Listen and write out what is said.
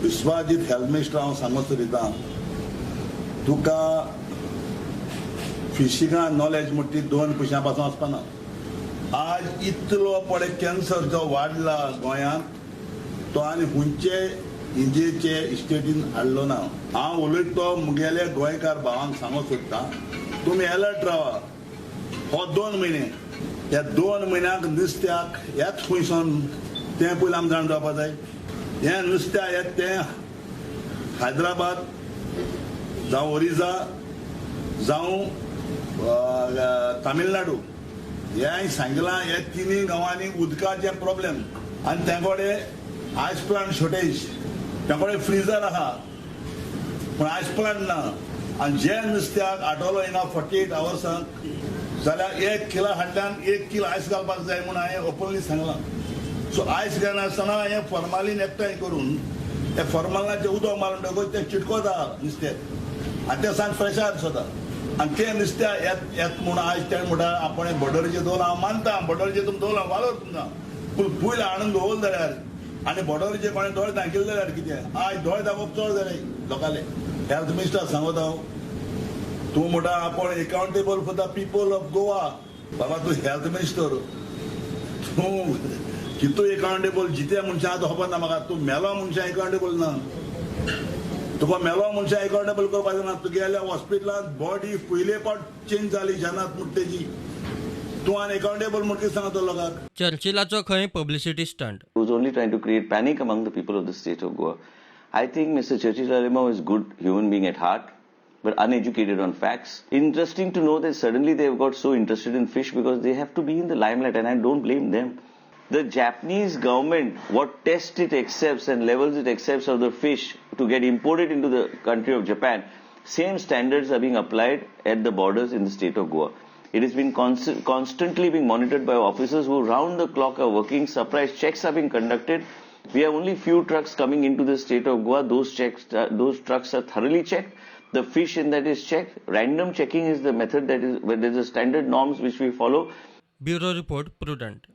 Vishwajit health minister, हांव सांगूंक सोदितां तुका, फिशिंगा नॉलेज म्हणटा ती दोन पयशां पासून आसपाना. आज इतलो पळय कॅन्सर जो वाडला गोंयांत, तो आनी खंयचे इंडियेचे स्टेटीन हाडलो ना. हांव उलयता तो मुगेले गोंयकार भावांक सांगूंक सोदतां, तुमी एलर्ट रावा. हो 2 म्हयने, ह्या 2 म्हयन्याक नुस्त्याक येत खंयसून तें पयलीं आमी जाण जावपा जाय. हें नुस्त्या येत तें हैदराबाद जावं ओरिजा जावं तामिळनाडू. हें हांवें सांगलां, हे तिनूय गांवांनी उदकाचे प्रॉब्लेम आनी ते कडेन आयस प्लांट शॉर्टेज. ते कडेन फ्रिजर आहा पूण आयस प्लांट ना. आनी जे नुस्त्याक आठवलो हिंगा 48 आवर्सांक जाल्यार 1 किला हाडल्यान 1 किल आयस घालपाक जाय म्हूण हांवें ओपनली सांगलां. सो आयस घालनासतना हें फॉर्मालीन एकठांय करून ते फॉर्मालिनाचें उदक मारून म्हणटकूच तें चिटकोता नुस्तें आनी तें सांग फ्रेशार दिसता. आनी तें नुस्त्या येत येत म्हूण आयज तें म्हणटा आपण बॉर्डरीचेर दवरला. हांव मानता, बॉर्डरीचेर तुमी दवरला, वालोर तुमकां, पूण पयलीं हाडून दवरले जाल्यार आनी बॉर्डरीचेर कोणें दोळे दाखयले जाल्यार कितें? आयज दोळे दाखोवप चड जाले लोकांले. हेल्थ मिनिस्टर सांगता हांव, तूं म्हणटा आपण accountable for the people of Goa. बाबा, तूं हेल्थ मिनिस्टर, तूं कितू एकाउंटेबल? जिते मनशां आतां खबर ना म्हाका. तूं मेलो मनशां एकाउंटेबल ना. तुका मेलो मनशां एकाउंटेबल करपाचें ना. तुगेल्या हॉस्पिटलांत बॉडी पयले पावट चेंज जाली जेन्नात म्हूण तेजी तूं आनी एकाउंटेबल म्हण कितें सांगता लोकांक? चर्चिलाचो खंय publicity stunt. Who was only trying to create panic among the people of the state of Goa. I think Mr. Churchill Alemao is good human being at heart, but uneducated on facts. Interesting to know that suddenly they've got so interested in fish because they have to be in the limelight, and I don't blame them. The Japanese government, what test it accepts and levels it accepts of the fish to get imported into the country of Japan, same standards are being applied at the borders in the state of Goa. It has been constantly being monitored by officers who round the clock are working. Surprise checks are being conducted. We have only few trucks coming into the state of Goa. Those trucks are thoroughly checked. The fish in that is checked. Random checking is the method that is, where there's a standard norms which we follow. Bureau report, prudent.